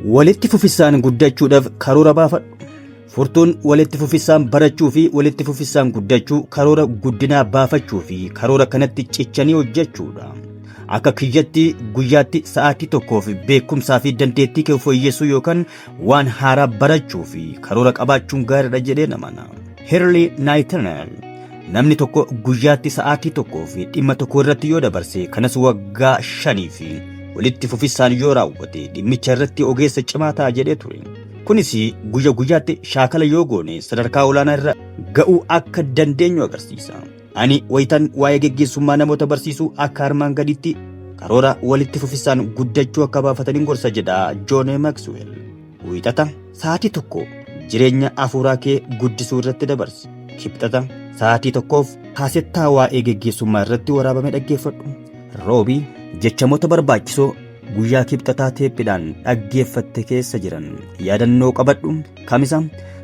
Walitti fufisaan guddachuudhaaf karoora baafadhu. Furtuun walitti fufisaan barachuu fi walitti fufisaan guddachuu karoora guddinaa baafachuu fi karoora kanatti cichanii hojjechuudha. Akka kiyyatti guyyaatti sa'aatii tokkoof beekumsaa fi dandeettii kee fooyyessuu yookaan waan haaraa barachuu fi karoora qabaachuun gaariidha jedhee namana. Hirlii Naayitanaal namni tokko guyyaatti sa'aatii tokkoo fi dhimma tokko irratti yoo dabarse kanas waggaa 5 fi walitti fufisaan yoo raawwate dhimmicha irratti ogeessa cimaa ta'a jedhee ture. Kunis guyya guyyaatti shaakala yoo goone sadarkaa olaanaa irra ga'uu akka dandeenyu agarsiisa. Ani wayitan waa'ee geggeessummaa namoota barsiisuu akka armaan gaditti karoora walitti fufisaan guddachuu akka baafataniin gorsa jedha Joon Maxwell. Wiixata sa'aatii 1 jireenya afuuraa kee guddisuu irratti dabarsi. Kibxata sa'aatii 1f kaasettaa waa'ee geggeessummaa irratti waraabame dhaggeeffadhu. Roobii jechamoota barbaachisoo guyyaa kibxataa teeppidhaan dhaggeeffatte keessa jiran yaadannoo qabadhu. Kamisa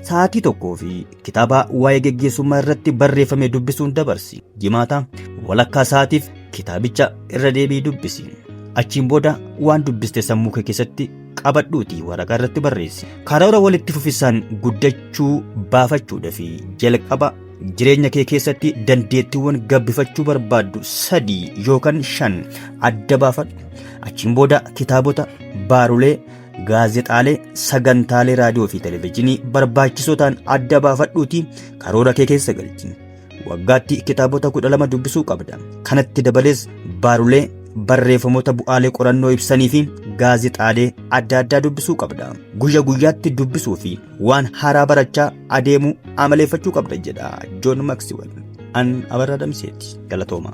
sa'aatii 1 fi kitaaba waa'ee geggeessummaa irratti barreeffame dubbisuun dabarsi. Jimaata walakkaa sa'aatiif kitaabicha irra deebii dubbisi. Achiin booda waan dubbiste sammuu kee keessatti qabadhuutii waraqaa irratti barreessi. Karoora walitti fufisaan guddachuu baafachuudhaa fi jalqaba jireenya kee keessatti dandeettiiwwan gabbifachuu barbaaddu 3 yookaan 5 adda baafadhu. Achiin booda kitaabota, baarulee, gaazexaalee, sagantaalee raadiyoo fi televezyiinii barbaachisoo ta'an adda baafadhuutii karoora kee keessa galchi. Waggaatti kitaabota 12 dubbisuu qabda. Kanatti dabalees baarulee, barreeffamoota bu'aalee qorannoo ibsanii fi gaazexaalee adda addaa dubbisuu qabda. Guyya guyyaatti dubbisuu fi waan haaraa barachaa adeemuu amaleeffachuu qabda jedha Joon Maksiwel. An Abarraa Damseeti. Galatooma.